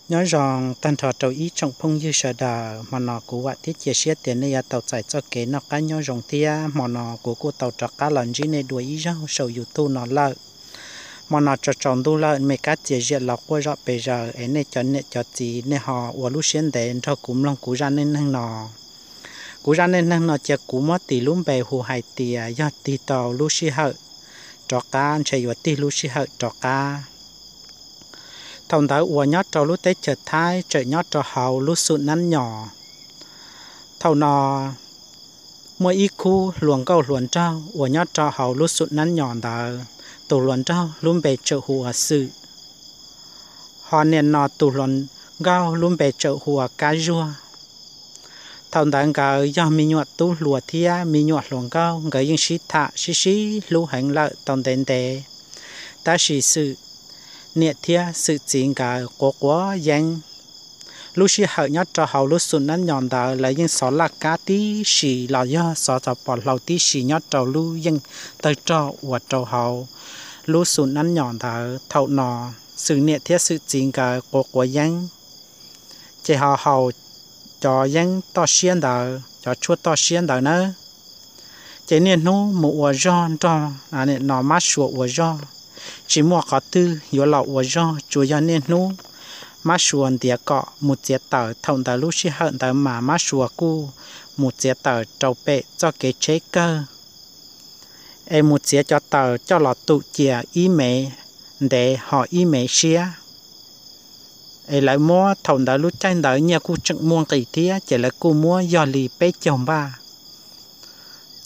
Nyob zoo tag nrho rau ib tsoom phooj ywg sawv daws, hmo no kuv vam thiab cia siab tias nej yuav tau txais txoj kev noj qab nyob zoo thiab hmo no kuv kuj tau rov qab los ntsib nej dua ib zaug saum YouTube no lawm. Hmo no tsaus tsaus ntuj lawm, me kab txias ziam los quaj zom pes zaws es nej cov niam cov txiv nej ho ua lub siab ntev nrog kuv mloog kuv zaj neej neeg no. Kuv zaj neej neeg no cia kuv muab tis lub npe hu hais tias yog tig tau lub sij hawm rov qab ntshe yuav tig lub sij hawm rov qab. Thaum ntawd uas nyob rau lub teb chaws Thaib tseem nyob rau hauv lub xum nab nyos. Thaum no muaj ib khub hluas nkauj hluas nraug uas nyob rau hauv lub xum nab nyos ntawd, tus hluas nraug lub npe txawm hu ua Xwm, ho niam no tus hluas nkauj lub npe txawm hu ua Kab Zuag. Thaum ntawd nkawd yog me nyuam tub hluas thiab me nyuam hluas nkauj, nkawd yeej sib tham sib sib hlub heev lawm tau ntev ntev. Tab sis Xwm niam thiab Xwm txiv nkawd quav quav yeeb. Lub sij hawm nyob rau hauv lub xum nab nyos ntawd lawv yeej xov laj kab tib si los yog xov txog pom hlau tib si nyob rau lub yeej tawg rog uas rau hauv lub xum nab nyos ntawd. Thaum no Xwm niam thiab Xwm txiv nkawd quav quav yeeb, ces ho haus cov yeeb toj siab ntawd, cov tshuaj toj siab ntawd nawb. Ces niaj hnub mus ua zog nrog no Mab Suav ua zog, tsis muaj qhov twg yuav los ua zog, tsuas yog niaj hnub Mab Suav ntiav kom mus txiav taws. Thaum ntawd lub sij hawm ntawd mas Mab Suav kuj mus txiav taws rau pem txoj kev tsheb kawg, es mus txiav cov taws coj los tu cia ib me ntev ho ib me siab. Es lawv muab, thaum ntawd lub caij ntawd nyiaj kuj tseem muaj nqis thiab, ces lawv kuj muab yog li peb caug npaj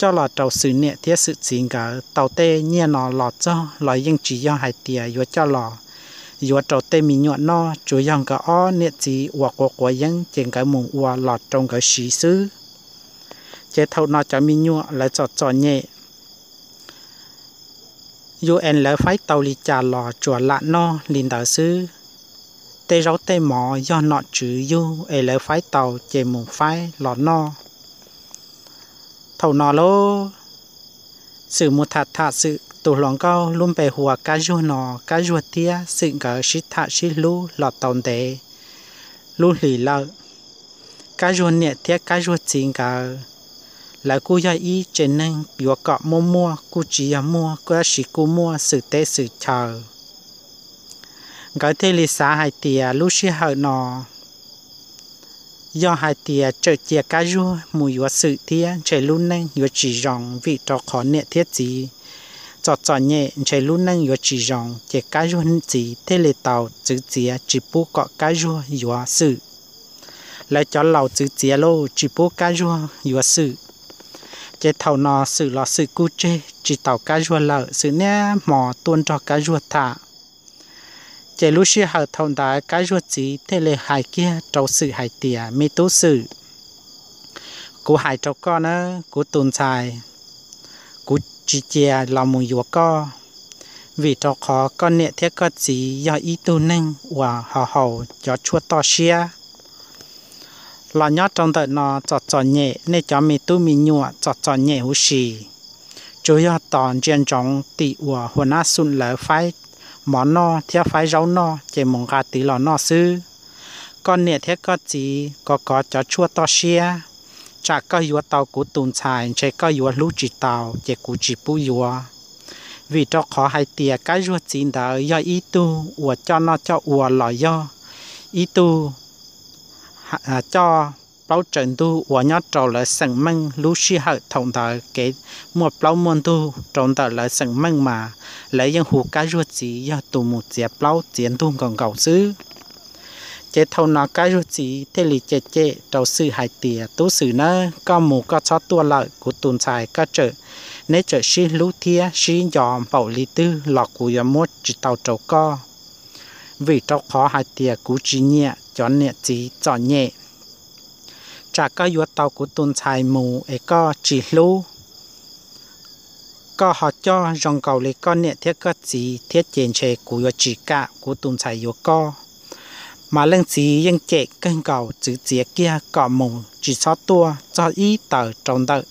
coj los rau Xwm niam thiab Xwm txiv nkawd. Tau tej nyiaj no los txog los yeej tsis yog hais tias yuav coj los yuav rau tej me nyuam noj, tsuas yog nkawd ob niam txiv uas quav quav yeeb ces nkawd mus ua los rau nkawd siv xwb. Ces thaum no cov me nyuam lawv txom txom nyem, yus es lawv faib tau li cas los tsuas lam noj li ntawd xwb. Tej zaub tej mov yog nom tswv yug es lawv faib tau ces mus faib los noj. Thaum no lauj, Xwm mus tham tham Xwm tus hluas nkauj lub npe hu ua Kab Zuag no, Kab Zuag thiab Xwm nkawd sib tham sib hlub los tau ntev lub hlis lawm. Kab Zuag niam thiab Kab Zuag txiv nkawd, lawv kuj yog ib tsev neeg yuav kom muaj muaj kuj tsis yog muaj, kuj tab sis kuj muaj xwm teb xwm chaw. Nkawd thiaj li xav hais tias lub sij hawm no yog hais tias tseem cia Kab Zuag mus yuav Xwm thiab ntshe lub neej yuav tsis zoo, vim rau qhov niam thiab txiv txom txom nyem ntshe lub neej yuav tsis zoo, ces Kab Zuag txiv thiaj li tau txwv txiav tsis pub kom Kab Zuag yuav Xwm. Lawv cov laus txwv txiav lauj, tsis pub Kab Zuag yuav Xwm. Ces thaum no Xwm los Xwm kuj tseg tsis taus Kab Zuag lawm, Xwm niaj hmo tuaj nrog Kab Zuag tham. Ces lub sij hawm thaum ntawd Kab Zuag txiv thiaj li hais kiag rau Xwm hais tias, me tub Xwm, kuv hais rau koj na, kuv tus ntxhais, kuv tsis cia los mus yuav koj, vim rau qhov koj niam thiab koj txiv yog ib tug neeg uas ho haus cov tshuaj toj siab. Los nyob rau ntawm no txom txom nyem, nej cov me tub me nyuam txom txom nyem huv si. Tsuas yog tos ntsia ntsoov tim uas hua nab xum lawv faib mov noj thiab faib zaub noj ces mus nqa tiv los noj xwb. Koj niam thiab koj txiv kov kov cov tshuaj toj siab, tsam koj yuav tau kuv tus ntxhais ntshe koj yuav hlub tsis tau, ces kuv tsis pub yuav. Vim rau qhov hais tias Kab Zuag txiv ntawd yog ib tug uas coj noj coj ua los yog ib tug coj plaub tsaws ntug uas nyob rau lawv xeem meej. Lub sij hawm thaum ntawd kev muaj plaub muaj ntug rau ntawm lawv xeem meej mas lawv yeej hu Kab Zuag txiv yog tus mus txiav plaub txiav ntug nkaus nkaus xwb. Ces thaum no Kab Zuag txiv thiaj li cem cem rau Xwm hais tias, tub Xwm nawb, koj mus koj txhob tuaj lawm, kuv tus ntxhais koj tseem, neb tseem sib hlub thiab sib nco npaum li twg los kuv yuav muab tsis tau rau koj, vim rau qhov hais tias kuv tsis nyiam cov niam txiv txom nyem. Tsam koj yuav tau kuv tus ntxhais mus es koj tsis hlub, koj ho coj zoo nkaus li koj niam thiab koj txiv thiab ces ntshe kuv yuav tsis kam kuv tus ntxhais yuav koj. Mas leej txiv yeej cem kawg nkaus, txwv txiav kiag kom mus tsis txhob tuaj txog ib taws rau ntawm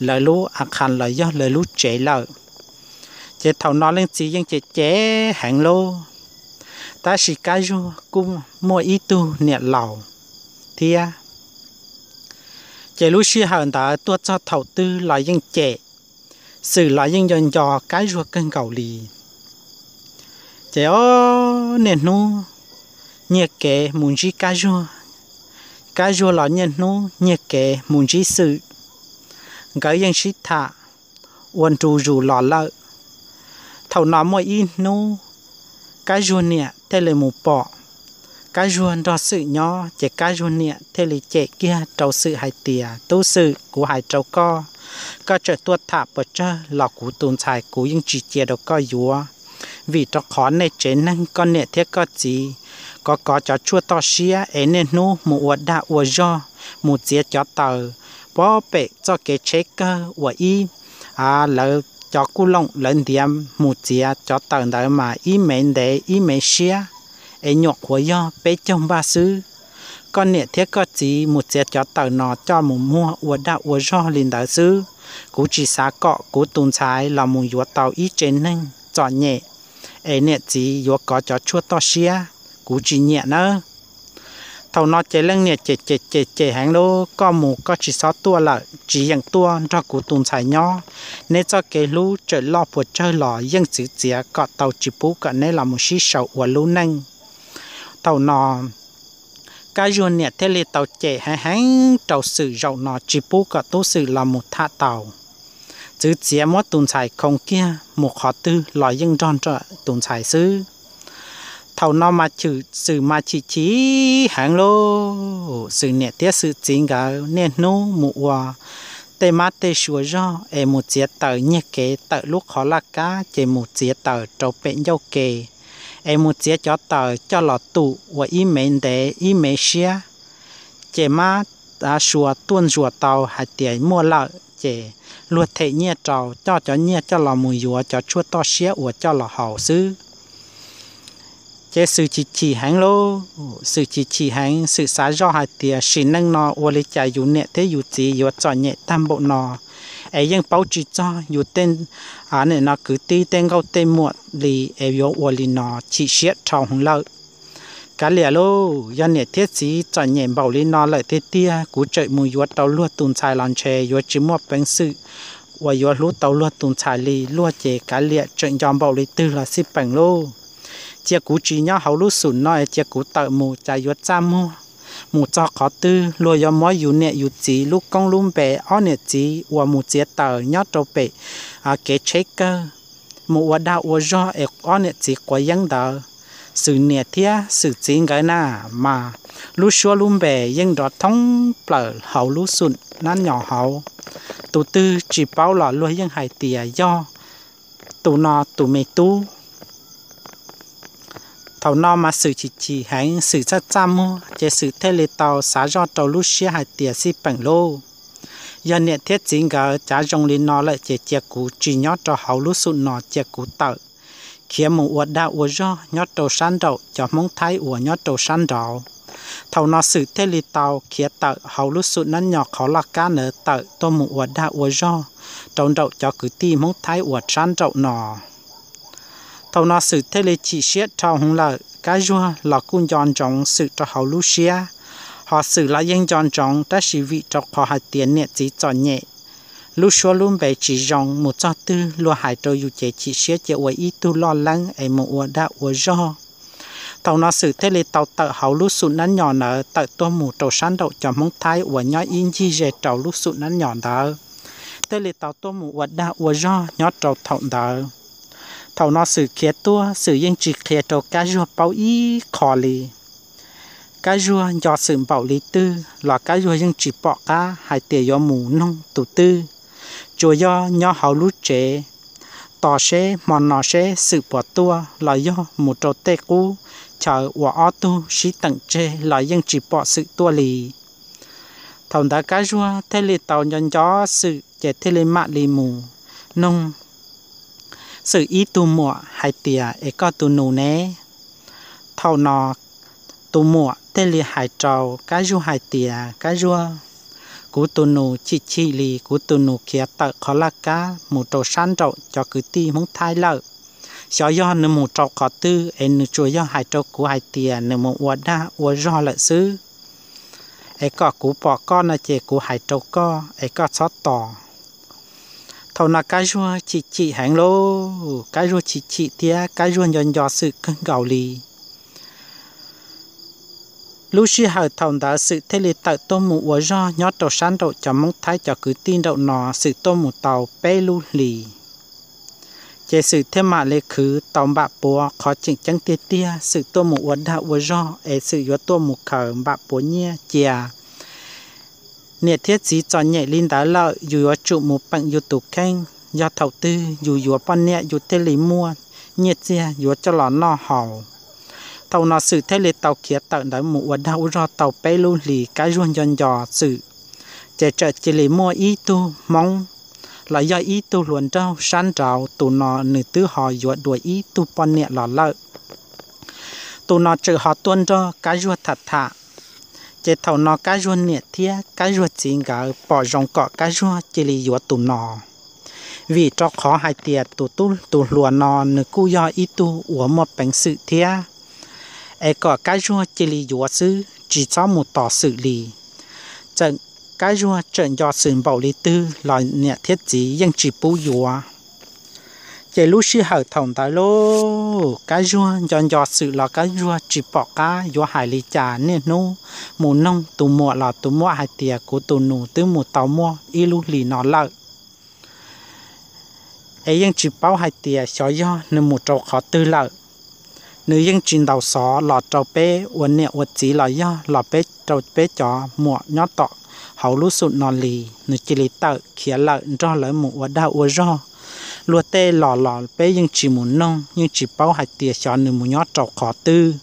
lawv lub a khas los yog lawv lub tsev lawm. Ces thaum no leej txiv yeej cem cem heev lauj. Tab sis Kab Zuag kuj muaj ib tug niam laus thiab. Ces lub sij hawm ntawd tuaj txog thaum twg los yeej cem, Xwm los yeej nco nco Kab Zuag kawg nkaus li. Ces ob niaj hnub nyiag kev mus ntsib Kab Zuag, Kab Zuag los niaj hnub nyiag kev mus ntsib Xwm. Nkawd yeej sib tham ua ntu zus los lawm. Thaum no muaj ib hnub Kab Zuag niam thiaj li mus pom Kab Zuag nrog Xwm nyob, ces Kab Zuag niam thiaj li cem kiag rau Xwm hais tias, Tub Xwm, kuv hais rau koj, koj tseem tuaj tham puas tsawg los kuv tus ntxhais kuv yeej tsis cia rau koj yuav, vim rau qhov nej tsev neeg koj niam thiab koj txiv kov kov cov tshuaj toj siab es niaj hnub mus ua dag ua zog, mus txiav cov taws pov pem txoj kev tsheb kawg uas ib lawv cov kuj looj lawv ntiav mus txiav cov taws ntawd mas ib mev ntev ib mev siab, es nyuam qhuav yog peb caug npaj xwb. Koj niam thiab koj txiv mus txiav cov taws no coj mus muag ua dag ua zog li ntawd xwb. Kuv tsis xav kom kuv tus ntxhais los mus yuav tau ib tsev neeg txom nyem es niam txiv yuav kov cov tshuaj toj siab, kuv tsis nyiam nawb. Thaum no ces leej niam ces ces ces ces heev lub, Koj mus koj tsis txhob tuaj lawm, tsis yeem tuaj nrog kuv tus ntxhais nyob. Neb txoj kev hlub tseem loj puas tsawg los yeej txwv txiav kom tau tsis pub kom neb los mus sib sau ua lub neej. Thaum no Kab Zuag niam thiaj li tau cem heev heev rau Xwm zaum no tsis pub kom Tub Xwm los mus tham tau, txwv txiav muab tus ntxhais khoo kiag mus qhov twg los yeej nrog nrog tus ntxhais xwb. Thaum no mas Xwm mas chim chim heev lub, Xwm niam thiab Xwm txiv nkawd niaj hnub mus ua tej mab tej sua zog es mus txiav taws nyiag kev tawm lub qhov laj kab ces mus txiav taws rau pem ncauj ke, es mus txiav cov taws coj los tum ua ib mev ntev ib mev siab, ces mab sua tuaj ntsuas tau hais tias muaj lawm ces luag them nyiaj rau, coj cov nyiaj coj los mus yuav cov tshuaj toj siab uas coj los haus xwb. Ces Xwm chim chim heev lub, Xwm chim chim heev, Xwm xav zoj hais tias sim neej no ua li cas yus niam thiab yus txiv yuav txom nyem tag npaum no, es yeej paub tsis txog yus tej, nim no kwv tij tej nkauj tej muam li, es yuav ua li no chim siab dhau heev lawm. Kav liam lauj, yog niam thiab txiv txom nyem npaum li no lawm tiag tiag, kuv tseem mus yuav rau luag tus ntxhais los ntshe yuav tsis muaj peev xwm uas yuav hlub tau luag tus ntxhais li. Luag ces kav liam tseem nco npaum li twg los xij peem lauj, cia kuv tsis nyob hauv lub xum no, cia kuv tawm mus cas yuav txaj muag mus txog qhov twg luag yuav muab yus niam yus txiv lub koob lub npe, ob niam txiv uas mus txiav taws nyob rau pem kev tsheb kawg, mus ua dag ua zog es ob niam txiv quav yeeb ntawd. Xwm niam thiab Xwm txiv nkawd na, mas lub suab lub npe yeej nrov thoob plaws hauv lub xum nab nyos hauv. Tus twg tsis paub los luag yeej hais tias yog tus no tus me tub. Thaum no mas Xwm chim chim heev, Xwm txaj txaj muag, ces Xwm thiaj li tau xav zoj rau lub siab hais tias xij peem lauj, yog niam thiab txiv nkawd cav zoo li no lawm ces cia kuv tsis nyob rau hauv lub xum no, cia kuv tawm khiav mus ua dag ua zog nyob rau sab nraum cov Hmoob Thaib uas nyob rau sab nraud. Thaum no Xwm thiaj li tau khiav tawm hauv lub xum nab nyos qhov laj kab ntawd tawm tuaj mus ua dag ua zog rau nraum cov kwv tij Hmoob Thaib uas sab nraum no. Thaum no Xwm thiaj li chim siab dhau heev lawm, Kab Zuag los kuj nco ntsoov Xwm rau hauv lub siab, ho Xwm los yeej nco ntsoov tab sis vim rau qhov hais tias niam txiv txom nyem, lub suab lub npe tsis zoo, mus txog twg luag hais rau yus ces chim siab cia ua ib tug loj leeb es mus ua dag ua zog. Thaum no Xwm thiaj li tau tawm hauv lub xum nab nyos ntawd tawm tuaj mus rau sab nraum cov Hmoob Thaib uas nyob ib ncig ze rau lub xum nab nyos ntawd, thiaj li tau tuaj mus ua dag ua zog nyob rau thaum ntawd. Thaum no Xwm khiav tuaj, Xwm yeej tsis qhia rau Kab Zuag paub ib qho li. Kab Zuag nco Xwm npaum li twg los Kab Zuag yeej tsis pom qab hais tias yuav mus noog tus twg, tsuas yog nyob hauv lub tsev tos seb hmo no seb Xwm puas tuaj los yog mus rau tej qub chaw uas ob tug sib teem tseg los yeej tsis pom Xwm tuaj li. Thaum ntawd Kab Zuag thiaj li tau nco nco Xwm ces thiaj li mam li mus noog Xwm ib tug muam hais tias, Es koj tus nus ne? Thaum no tus muam thiaj li hais rau Kab Zuag hais tias, Kab Zuag, kuv tus nus chim chim li, kuv tus nus khiav tawm qhov laj kab mus rau sab nraum cov kwv tij Hmoob Thaib lawm. Xyov yog nws mus rau qhov twg es nws tsuas yog hais rau kuv hais tias nws mus ua dag ua zog lawm xwb, es kom kuv pom koj no ces kuv hais rau koj es koj txhob tos. Thaum no Kab Zuag chim chim heev lauj, Kab Zuag chim chim thiab Kab Zuag nco nco Xwm kawg nkaus li. Lub sij hawm thaum ntawd Xwm thiaj li tawm tuaj mus ua zog nyob rau sab nraum cov Hmoob Thaib cov kwv tij nraum no, Xwm tuaj mus tau peb lub hlis. Ces Xwm thiaj mam li khwv tau npam puav. Qhov tseem ceeb tiag tiag Xwm tuaj mus ua dag ua zog es Xwm yuav tuaj mus khaws npam puav nyiaj cia. Niam thiab txiv txom nyem li ntawd lawm, yus yuav tsum mus peem yus tus kheej, yog thaum twg yus yuav poj niam yus thiaj li muaj nyiaj txiag yuav coj los noj haus. Thaum no Xwm thiaj li tau khiav tawm ntawd mus ua dag ua zog tau peb lub hlis, Kab Zuag nco nco Xwm, ces txawm cia li muaj ib tug Hmoob los yog ib tug hluas nraug sab nraud, tus no nws twb ho yuav dua ib tug poj niam los lawm. Tus no txawm ho tuaj nrog Kab Zuag tham tham. Ces thaum no Kab Zuag niam thiab Kab Zuag txiv nkawd pom zoo kom Kab Zuag cia li yuav tus no, vim rau qhov hais tias tus tub tus hluas no nws kuj yog ib tug uas muaj peev xwm thiab, es kom Kab Zuag cia li yuav xwb tsis txhob mus tos Xwm li. Txawm Kab Zuag tseem nco Xwm npaum li twg los niam thiab txiv yeej tsis pub yuav. Ces lub sij hawm thaum ntawd lauj, Kab Zuag nco nco Xwm los Kab Zuag tsis pom qab yuav hais li cas. Niaj hnub mus noog tus muam los tus muam hais tias kuv tus nus twb mus tau muaj ib lub hlis no lawm, es yeej tsis paub hais tias xyov yog nws mus rau qhov twg lawm. Nws yeej tsis ntaus xov los rau peb ua niam ua txiv los yog los peb rau peb cov muam nyob tom hauv lub xum no li. Nws cia li tawm khiav lawm nrog lawv mus ua dag ua zog. Luag tej los los peb yeej tsis mus noog, yeej tsis paub hais tias xyov nws mus nyob rau qhov twg.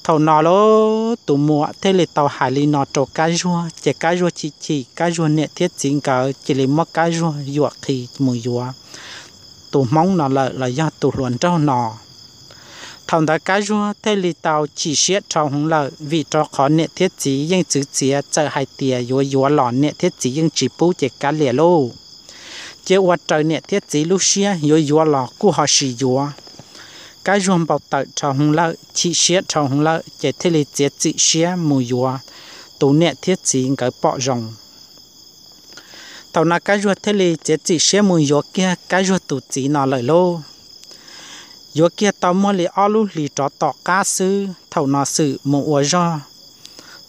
Thaum no lauj, tus muam thiaj li tau hais li no rau Kab Zuag, ces Kab Zuag chim chim, Kab Zuag niam thiab txiv nkawd cia li muab Kab Zuag yuam qhi mus yuav tus Hmoob no lawm los yog tus hluas nraug no. Thaum ntawd Kab Zuag thiaj li tau chim siab dhau heev lawm, vim rau qhov niam thiab txiv yeej txwv txiav, txawm hais tias yuav yuav los niam thiab txiv yeej tsis pub ces kav liam lauj. Cia ua raws niam thiab txiv lub siab, yuav yuav los kuj ho sis yuav. Kab Zuag npau taws dhau heev lawm, chim siab dhau heev lawm, ces thiaj li txiav txim siab mus yuav tus niam thiab txiv nkawd pom zoo. Thaum no Kab Zuag thiaj li txiav txim siab mus yuav kiag Kab Zuag tus txiv no lawm lauj. Yuav kiag tau muaj li ob lub hlis rov tom qab xwb, thaum no Xwm mus ua zog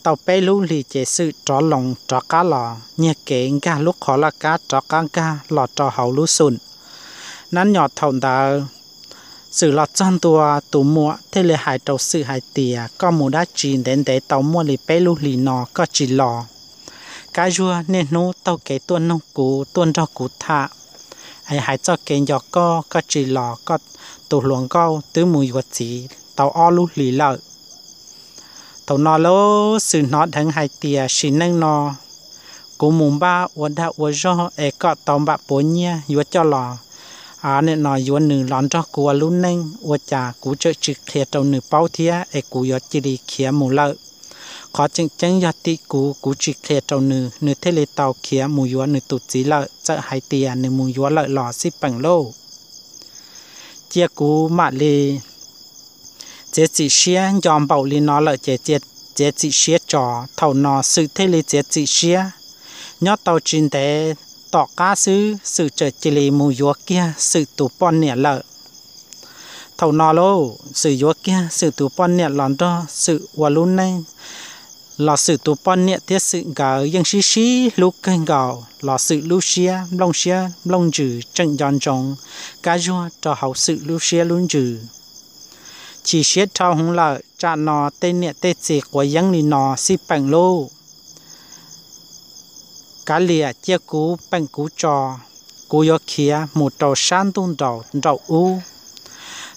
tau peb lub hlis ces Xwm rov loo rov qab los nyiag kev nkag lub qhov laj kab rov qab nkag los rau hauv lub xum. Nab nyos thaum ntawd Xwm los txog ntua, tus muam thiaj li hais rau Xwm hais tias, koj mus dab tsi ntev ntev tau muaj li peb lub hlis no koj tsis los? Kab Zuag niaj hnub taug kev tuaj noog kuv, tuaj nrog kuv tham, es hais txoj kev nco koj, koj tsis los, koj tus hluas nkauj twb mus yuav txiv tau ob lub hlis lawm. Thaum no lauj, Xwm hnov dheev hais tias sim neej no kuv mus npaj ua dag ua zog es kom tau npam puav nyiaj yuav coj los, nim no yuav nws los nrog kuv ua lub neej, ua cas kuv tseem tsis qhia rau nws paub thiab es kuv yuav cia li khiav mus lawm. Qhov tseem ceeb yog tim kuv, kuv tsis qhia rau nws, nws thiaj li tau khiav mus yuav nws tus txiv lawm, txawm hais tias nws mus yuav lawm los xij peem lauj. Cia kuv mam li txiav txim siab, nco npaum li no lawm ces txiav txim siab tso. Thaum no Xwm thiaj li txiav txim siab. Nyob tau tsis ntev tom qab xwb, Xwm txawm cia li mus yuav kiag Xwm tus poj niam lawm. Thaum no lauj, Xwm yuav kiag Xwm tus poj niam los nrog Xwm ua lub neej, los Xwm tus poj niam thiab Xwm nkawd yeej sib sib hlub kawg nkaus, los Xwm lub siab nplooj siab nplooj ntsws tseem nco ntsoov Kab Zuag rau hauv Xwm lub siab lub ntsws. Chim siab dhau heev lawm, tsam no tej niam tej txiv quav yeeb li no xij peem lauj. Kav liam, cia kuv peem kuv tso, kuv yuav khiav mus rau sab ntuj nraum ub.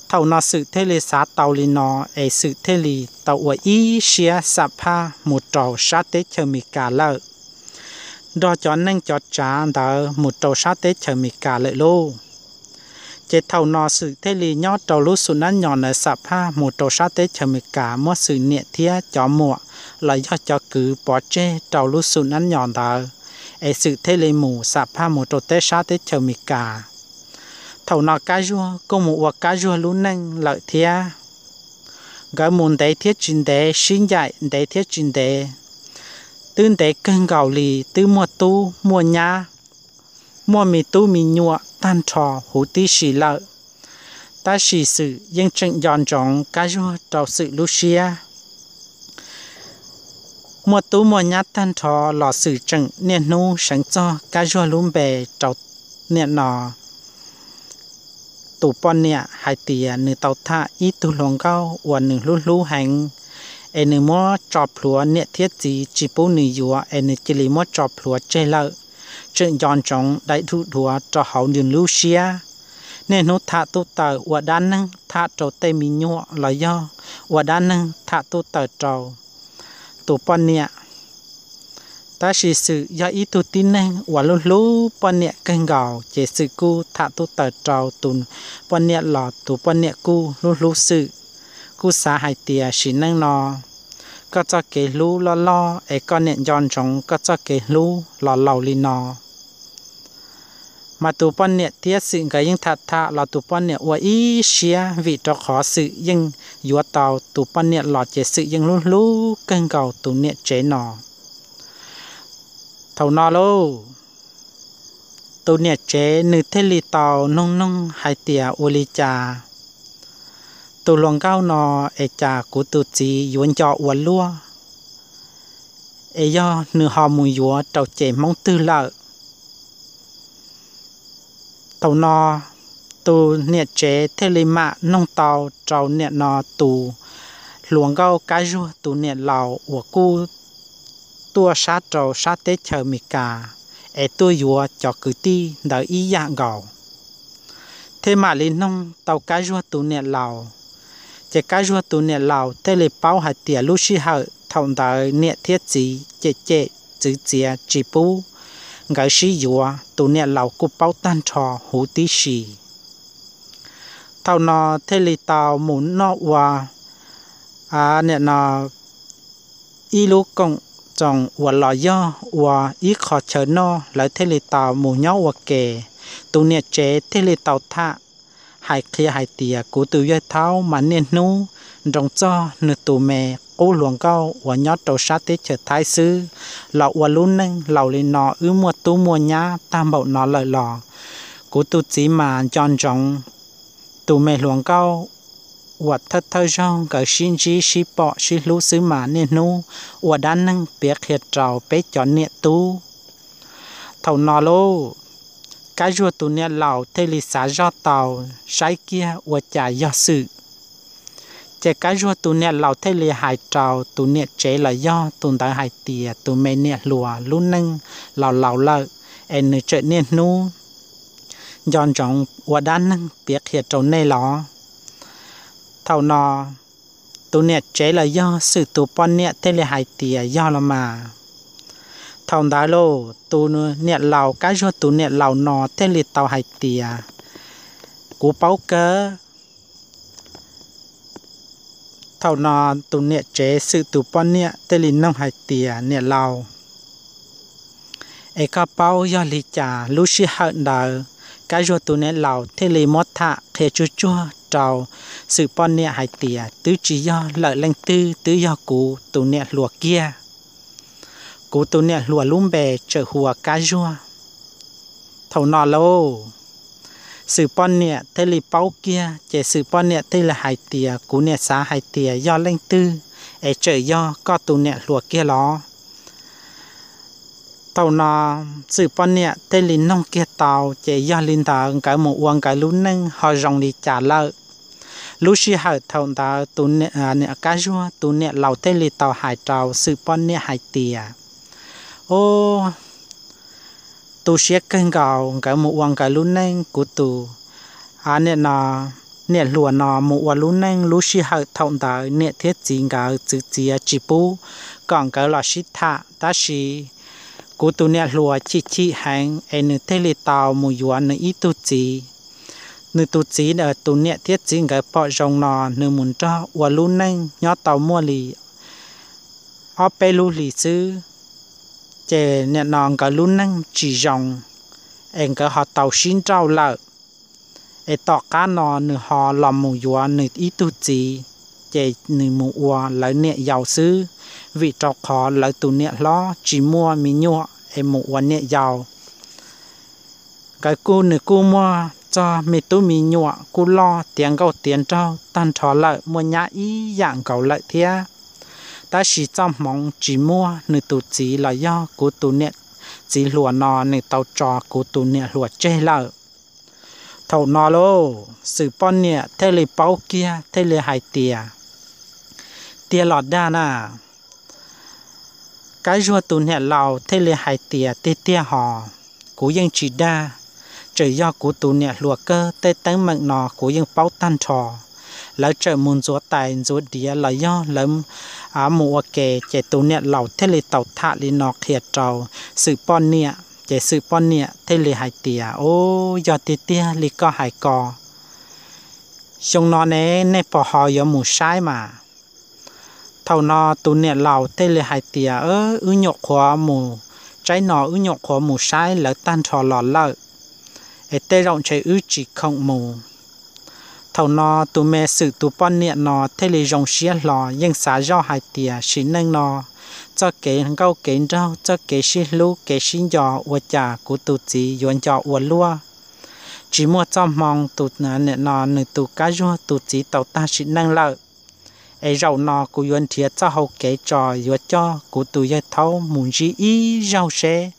Thaum no Xwm thiaj li xav tau li no, es Xwm thiaj li tau ua ib siab xam phaj mus rau sab teb chaws Amelikas lawm, nrog cov neej cov tsav ntawd mus rau sab teb chaws Amelikas lawm lauj. Ces thaum no Xwm thiaj li nyob rau lub xum nab nyos ntawd xam phaj mus rau sab teb chaws Amelikas, muab Xwm niam thiab cov muam los yog cov kwv pov tseg rau lub xum nab nyos ntawd, es Xwm thiaj li mus xam phaj mus rau teb sab teb chaws Amelikas. Thaum no Kab Zuag kuj mus ua Kab Zuag lub neej lawm thiab. Nkawd mus ntev thiab tsis ntev, sib ncaim ntev thiab tsis ntev, twb ntev kawg nkaus li, twb muaj tub muaj nyab, muaj me tub me nyuam tag nrho huv tib si lawm. Tab sis Xwm yeej tseem nco ntsoov Kab Zuag rau Xwm lub siab. Muaj tub muaj nyab tag nrho los Xwm tseem niaj hnub seev txog Kab Zuag lub npe rau niam no tus poj niam hais tias nws tau tham ib tug hluas nkauj uas nws hlub hlub heev, es nws muab tso plhuav niam thiab txiv tsis pub nws yuav, es nws cia li muab tso plhuav tseg lawm. Tseem nco ntsoov dai dhuj dhuav rau hauv nws lub siab, niaj hnub tham tub taws ua dab neeg tham rau tej me nyuam los yog ua dab neeg tham tub taws rau tus poj niam. Tab sis Xwm yog ib tug tib neeg uas hlub hlub poj niam kawg nkaus, ces Xwm kuj tham tub taws rau tus poj niam los tus poj niam kuj hlub hlub Xwm, kuj xav hais tias sim neej no koj txoj kev hlub loj loj es koj niam nco ntsoov koj txoj kev hlub los laus li no. Mas tus poj niam thiab Xwm nkawd yeej tham tham los tus poj niam ua ib siab vim rau qhov Xwm yeej yuav tau tus poj niam los ces Xwm yeej hlub hlub kawg nkaus tus niam tsev no. Thaum no lauj, tus niam tsev nws thiaj li tau noog noog hais tias ua li cas tus hluas nkauj no es cas kuv tus txiv yuav nco ua luaj, es yog nws ho mus yuav rau ces Hmoob twg lawm. Thaum no tus niam tsev thiaj li mam noog tau rau niam no tus hluas nkauj Kab Zuag tus niam laus uas kuj tuaj sab rau sab teb chaws Amelikas es tuaj yuav cov kwv tij ntawd ib yam nkaus, thiaj mam li noog tau Kab Zuag tus niam laus. Ces Kab Zuag tus niam laus thiaj li paub hais tias lub sij hawm thaum ntawd niam thiab txiv cem cem txwv txiav tsis pub nkawd sib yuav, tus niam laus kuj paub tag nrho huv tib si. Thaum no thiaj li tau mus noj ua niam no ib lub koom txoos uas los yog ua ib qho chaw noj, lawv thiaj li tau mus nyob ua ke. Tus niam tsev thiaj li tau tham hais qhia hais tias kuv tus yawg thaub mas niaj hnub nroo txog nws tus me qub hluas nkauj uas nyob rau sab teb chaws Thaib xwb los ua lub neej laus li no, wb muaj tub muaj nyab tag npaum no lawm los kuv tus txiv mas nco ntsoov tus me hluas nkauj uas thawj thawj zaug nkawd sib ntsib sib pom sib hlub xwb mas niaj hnub ua dab neeg piav qhia rau peb cov niam tub. Thaum no lauj, Kab Zuag tus niam laus thiaj li xav zoj tau, saib kiag ua cas yog Xwm. Ces Kab Zuag tus niam laus thiaj li hais rau tus niam tsev los yog tus ntawd hais tias tus me niam hluas lub neej laus laus lawm es nws tseem niaj hnub nco ntsoov ua dab neeg piav qhia rau nej los. Thaum no tus niam tsev los yog Xwm tus poj niam thiaj li hais tias yog los mas. Thaum ntawd lauj, tus niam laus Kab Zuag tus niam laus no thiaj li tau hais tias kuv paub kawg. Thaum no tus niam tsev Xwm tus poj niam thiaj li noog hais tias niam laus, es koj paub yog li cas? Lub sij hawm ntawd Kab Zuag tus niam laus thiaj li muab tham qhia tsuag tsuag rau Xwm poj niam hais tias twb tsis yog lawm leej twg, twb yog kuv tus niam hluas kiag. Kuv tus niam hluas lub npe tseem hu ua Kab Zuag. Thaum no lauj, Xwm poj niam thiaj li paub kiag, ces Xwm poj niam thiaj li hais tias kuv niam xav hais tias yog leej twg, es tseem yog koj tus niam hluas kiag los? Thaum no Xwm poj niam thiaj li noog kiag tau, ces yog li ntawd nkawd mus ua nkawd lub neej ho zoo li cas lawm. Lub sij hawm thaum ntawd tus niam Kab Zuag tus niam laus thiaj li tau hais rau Xwm poj niam hais tias, o, tu siab kawg nkaus, nkawd mus ua nkawd lub neej, kuv tus niam no, niam hluas no mus ua lub neej, lub sij hawm thaum ntawd niam thiab txiv nkawd txwv txiav tsis pub kom nkawd los sib tham, tab sis kuv tus niam hluas chim chim heev es nws thiaj li tau mus yuav nws ib tug txiv. Nws tus txiv, tus niam thiab txiv nkawd pom zoo no, nws mus nrog ua lub neej nyob tau muaj li ob peb lub hlis xwb, ces nim no nkawd lub neej tsis zoo, es nkawd ho tau sib nrauj lawm. Es tom qab no nws ho los mus yuav nws ib tug txiv, ces nws mus ua lawv niam yau xwb, vim rau qhov lawv tus niam hlob tsis muaj me nyuam es mus ua niam yau. Nkawd kuj, nws kuj muaj txog me tub me nyuam kuj loj tiav nkauj tiav nraug tag nrho lawm, muaj nyab ib yam nkaus lawm thiab. Tab sis txoj hmoov tsis muaj, nws tus txiv los yog kuv tus niam txiv hluas no nws tau tso kuv tus niam hluas tseg lawm. Thaum no lauj, Xwm poj niam thiaj li paub kiag thiaj li hais tias, tiag los dag na? Kab Zuag tus niam laus thiaj li hais tias, tiag tiag hos, kuv yeej tsis dag, tseem yog kuv tus niam hluas kawg, tej teeb meem no kuv yeej paub tag nrho. Lawv tseem mus ntxuav tais ntxuav diav los yog lawv mus ua ke, ces tus niam laus thiaj li tau tham li no qhia rau Xwm poj niam, ces Xwm poj niam thiaj li hais tias, o, yog tiag tiag li koj hais ko, xyoo no ne nej puas ho yuav mus saib mas? Thaum no tus niam laus thiaj li hais tias, wb nyuam qhuav mus, tsaib no wb nyuam qhuav mus saib lawv tag nrho los lawm, es tej zaum ntshe wb tsis khoom mus. Thaum no tus me Xwm tus poj niam no thiaj li zoo siab hlo, yeej xav zoj hais tias sim neej no txoj kev nkauj kev nraug, txoj kev sib hlub kev sib nco ua cas kuv tus txiv yuav nco ua luaj. Tsis muaj txoj hmoo, tus niam no nws tus Kab Zuag tus txiv tau tag sim neej lawm. Es zaum no kuv yuav nrhiav txoj hau kev tso, yuav coj kuv tus yawg Thaub mus ntsib ib zaug seb.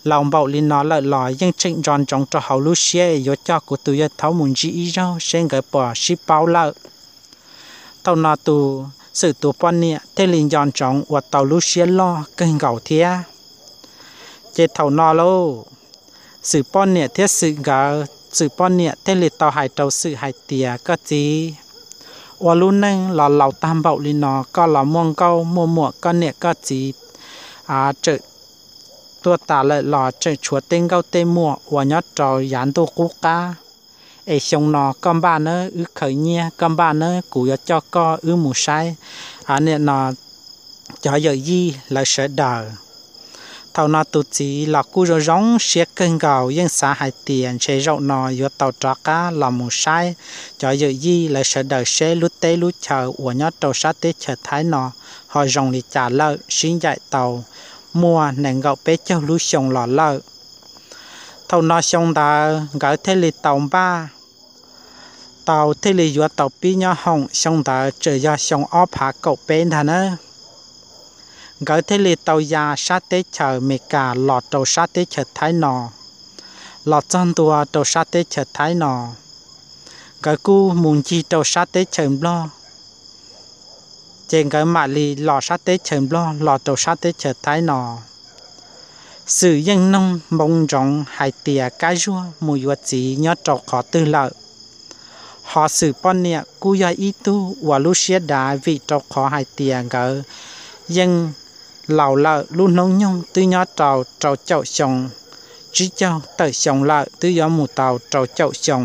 Laus npaum li no lawm los yeej tseem nco ntsoov rau hauv lub siab, yuav coj kuv tus yawg Thaub mus ntsib ib zaug seb nkawd puas sib paub lawm. Thaum no tus Xwm tus poj niam thiaj li nco ntsoov ua tau lub siab loj kawg nkaus thiab. Ces thaum no lauj, Xwm poj niam thiab Xwm nkawd, Xwm poj niam thiaj li tau hais rau Xwm hais tias, koj txiv, ua lub neej los laus tag npaum li no, koj los muaj nkauj muaj muam, koj niam koj txiv tseem tuag tas lawm los tseem tshuav tej nkauj tej muam uas nyob rau yav ntuj qub qab. Es xyoo no koj npaj nawb, wb khaws nyiaj, koj npaj nawb, kuv yuav coj koj wb mus saib, niam no, cov yawm yij lawv sawv daws. Thaum no tus txiv los kuj zoo zoo siab kawg nkaus, yeej xav hais tias ntshe zaum no yuav tau rov qab los mus saib cov yawm yij lawv sawv daws seb lub teb lub chaw uas nyob rau sab teb chaws Thaib no ho zoo li cas lawm, sib ncaim tau muaj nees nkaum peb caug lub xyoo los lawm. Thaum no xyoo ntawd nkawd thiaj li tau npaj, tau thiaj li yuav tau pib nyob hoom. Xyoo ntawd tseem yog xyoo ob phav kaum peb ntag na. Nkawd thiaj li tau ya sab teb chaws Amelikas los rau sab teb chaws Thaib no. Los txog ntua rau sab teb chaws Thaib no, nkawd kuj mus ncig rau sab teb chaws Nplog, ces nkawd mam li los sab teb chaws Nplog los rau sab teb chaws Thaib no. Xwm yeej noog npoo ntsoov hais tias Kab Zuag mus yuav txiv nyob rau qhov twg lawm. Ho Xwm poj niam kuj yog ib tug uas lub siab dav, vim rau qhov hais tias nkawd yeej laus lawm, lub hnub nyoog twb nyob rau rau caum xyoo, tsib caug tawm xyoo lawm, twb yuav mus tau rau caum xyoo.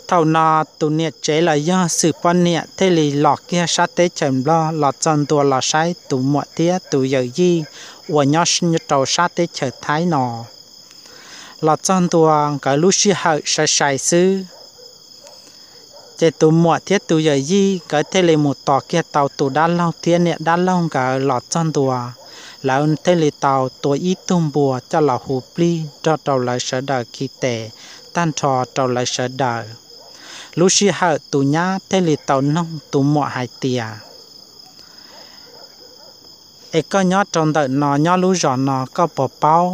Thaum no tus niam tsev los yog Xwm poj niam thiaj li los kiag sab teb chaws Nplog los txog ntua los saib tus muam thiab tus yawm yij uas nyob rau sab teb chaws Thaib no. Los txog ntua nkawd lub sij hawm sai sai xwb, ces tus muam thiab tus yawm yij nkawd thiaj li mus tos kiag tau tus dab laug thiab niam dab laug nkawd los txog ntua. Lawv thiaj li tau tua ib tug npua coj los hu plig nrog rau lawv sawv daws khi tes tag nrho rau lawv sawv daws. Lub sij hawm tus nyab thiaj li tau noog tus muam hais tias, es koj nyob rau ntawm no nyob lub zos no koj puas paub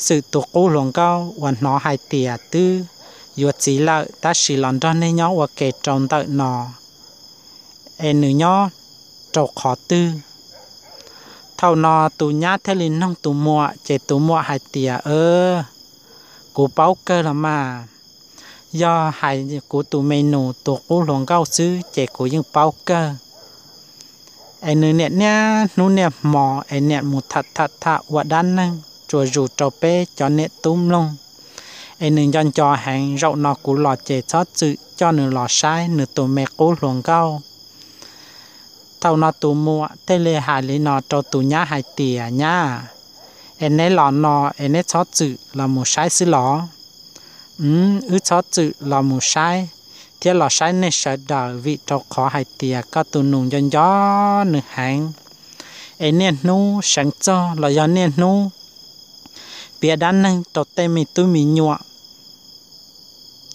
Xwm tus qub hluas nkauj uas hnov hais tias twb yuav txiv lawm tab sis los nrog nej nyob ua ke rau ntawm no, es nws nyob rau qhov twg? Thaum no tus nyab thiaj li noog tus muam, ces tus muam hais tias, kuv paub kawg los mas, yog hais kuv tus me nus tus qub hluas nkauj xwb ces kuv yeej paub kawg. Es nws niam niaj hnub niaj hmo es niam mus tham tham tham ua dab neeg tsuas zus rau peb cov niam tub mloog. Es nws nco nco heev, zaum no kuv los ces txhob txwm coj nws los saib nws tus me qub hluas nkauj. Thaum no tus muam thiaj li hais li no rau tus nyab hais tias, nyab, es neb los no es neb txhob txwm los mus saib xwb los? Wb txhob txwm los mus saib thiab los saib nej sawv daws, vim rau qhov hais tias koj tus nus nco nco nws heev, es niaj hnub seev txog los yog niaj hnub piav dab neeg rau tej me tub me nyuam.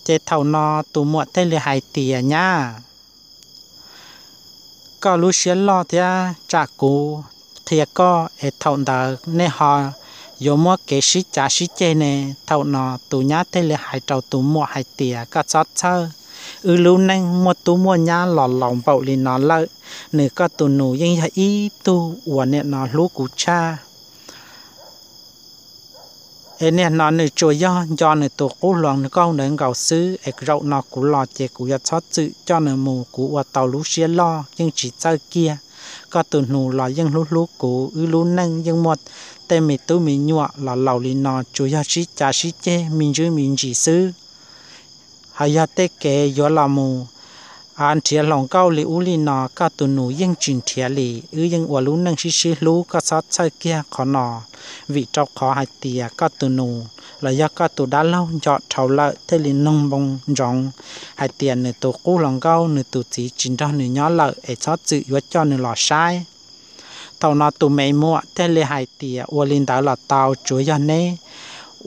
Ces thaum no tus muam thiaj li hais tias, Nyab, koj lub siab loj thiab, tsam kuv qhia koj es thaum ntawd nej ho yuav muab kev sib cav sib ceg ne. Thaum no tus nyab thiaj li hais rau tus muam hais tias, Koj txhob txhawj, wb lub neej muaj tub muaj nyab los laus npaum li no lawm, nws koj tus nus yeej yog ib tug uas niam no hlub kuv tshaj. Es niaj no nws tsuas yog nco nws tus qub hluas nkauj ntawd nkaus xwb, es zaum no kuv los ces kuv yuav txhob txwm coj nws mus, kuv ua tau lub siab loj yeej tsis txawj kiag. Koj tus nus los yeej hlub hlub kuv, wb lub neej yeej muaj tej me tub me nyuam los laus li no, tsuas yog sib cav sib ceg me ntsis me ntsis xwb. Ho yog tej kev yuav los mus nrhiav hluas nkauj li ub li no, koj tus nus yeej tsis nrhiav li. Wb yeej ua lub neej sib sib hlub, koj txhob txhawj kiag qhov no, vim rau qhov hais tias koj tus nus los yog koj tus dab laug nco dhau lawm, thiaj li noog npoo ntsoov hais tias nws tus qub hluas nkauj nws tus txiv tsis nrog nws nyob lawm, es txhob txwm yuav coj nws los saib. Thaum no tus me muam thiaj li hais tias, Ua li ntawd los tau, tsuas yog neb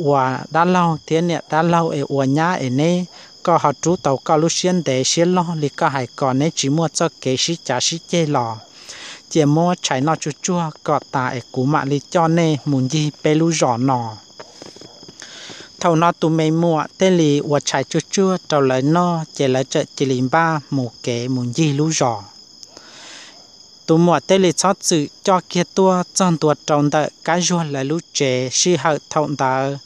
ua dab laug thiab niam dab laug es ua nyab es neb, koj ho rub tau koj lub siab ntev siab loj li koj hais ko, neb tsis muaj txoj kev sib cav sib ceg los cia muab tshais noj tsuag tsuag kom tas es kuv mam li coj nej mus ncig peb lub zos no. Thaum no tus me muam thiaj li ua tshais tsuag tsuag rau lawv noj, ces lawv txawm cia li npaj mus kev mus ncig lub zos. Tus muam thiaj li txhob txwm coj kiag tuaj txog ntua rau ntawm Kab Zuag lawv lub tsev. Sij hawm thaum ntawd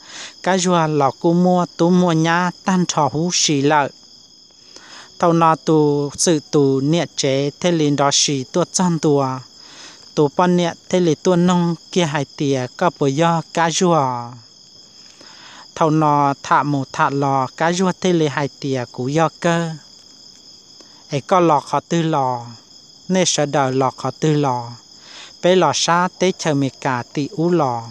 Kab Zuag los kuj muaj tub muaj nyab tag nrho huv si lawm. Thaum no tus Xwm tus niam tsev thiaj li nrov sis tuaj txog ntua, tus poj niam thiaj li tuaj noog kiag hais tias, Koj puas yog Kab Zuag? Thaum no tham mus tham los Kab Zuag thiaj li hais tias, Kuv yog kawg. Es koj los qhov twg los? Nej sawv daws los qhov twg los? Peb los sab teb chaws Amelikas tim ub los.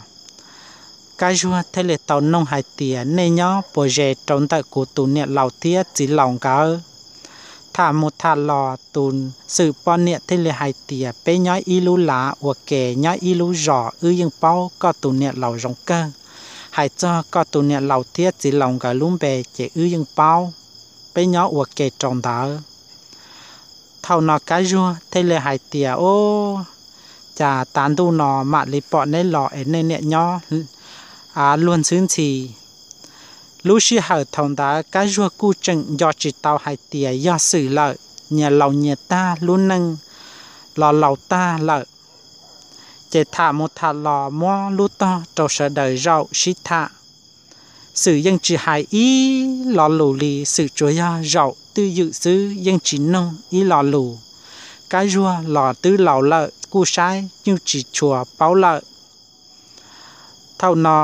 Kab Zuag thiaj li tau noog hais tias, Nej nyob puas ze rau ntawm kuv tus niam laus thiab txiv laus nkawd? Tham mus tham los tus Xwm poj niam thiaj li hais tias, Peb nyob ib lub lav ua ke, nyob ib lub zos, wb yeej paub koj tus niam laus zoo kawg. Hais txog koj tus niam laus thiab txiv laus nkawd lub npe ces wb yeej paub, peb nyob ua ke rau ntawd. Thaum no Kab Zuag thiaj li hais tias, Ub, cas tav ntuj no mam li pom neb los es nej niaj nyob luag ntxhwb ntxhi. Lub sij hawm thaum ntawd Kab Zuag kuj tseem nco tsis tau hais tias yog Xwm lawm, nyias laus nyias tag, lub neej los laus tag lawm. Ces tham mus tham los muab lub tog rau sawv daws zaum sib tham. Xwm yeej tsis hais ib lo lus li, Xwm tsuas yog zaum twj ywm xwb, yeej tsis noog ib lo lus. Kab Zuag los twb laus lawm, kuj saib yeej tsis tshua paub lawm. Thaum no